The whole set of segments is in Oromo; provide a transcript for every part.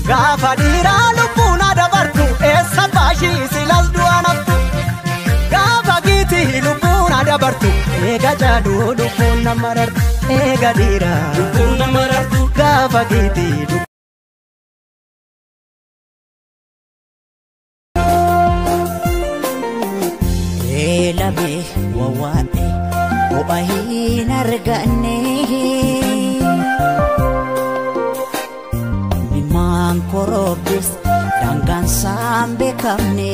Gaafa dhiiraa lubbuun adabartu eessa baashii silas du'a naftu. Gaafa giitii lubbuun adabartu eega jaaduu lubbuun nama rartu. Eega dhiiraa lubbuun nama rartu. Gaafa giitii lubbuun. Eelame wawaadhe ho'a hin arganne. Mimaan korobbis daangaan isaan beekamne.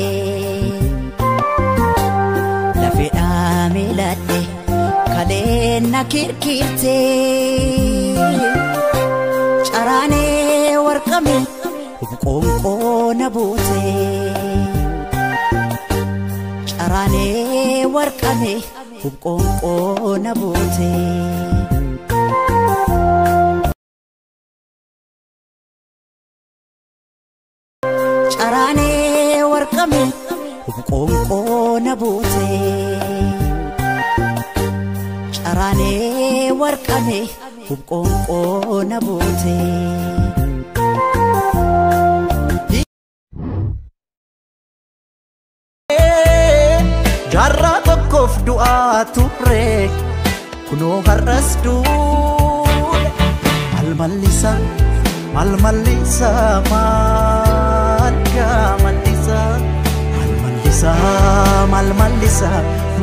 Lafeedhaa miiladhe kaleen na kirkirte. Caraanee warqame qoonqoo na buute. Caraanee warqame qoonqoo na buute. Caraanee warqame qoonqoo na buute. Caraanee warqame qoonqoo na buute. Jaarraa tokkoof du'aa turre kunoo har'as duudhe. Maal mallisa maal mallisa maal gaa mallisa maal mallisa maal mallisa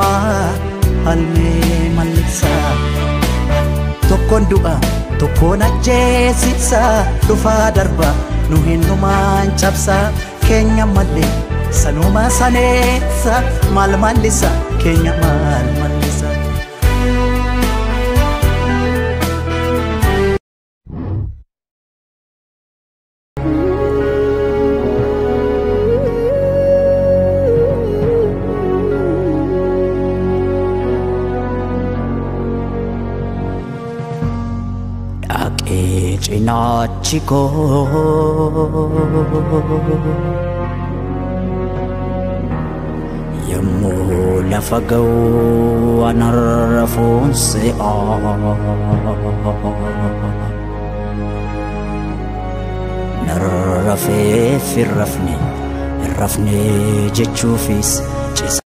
maal mee mallisa. Tokkoon du'a tokkoon ajjeesisa dhufaa darba nu hinnumaan cabsa keenya malee. Sanuma saneessa maal mallisa keenya maal mallisa. Dhaqee cinaachi koo. Yommuu lafa ga'u anarrafuun se'a. Narrafeef hin rafne, hin rafne jechuufis ciisa.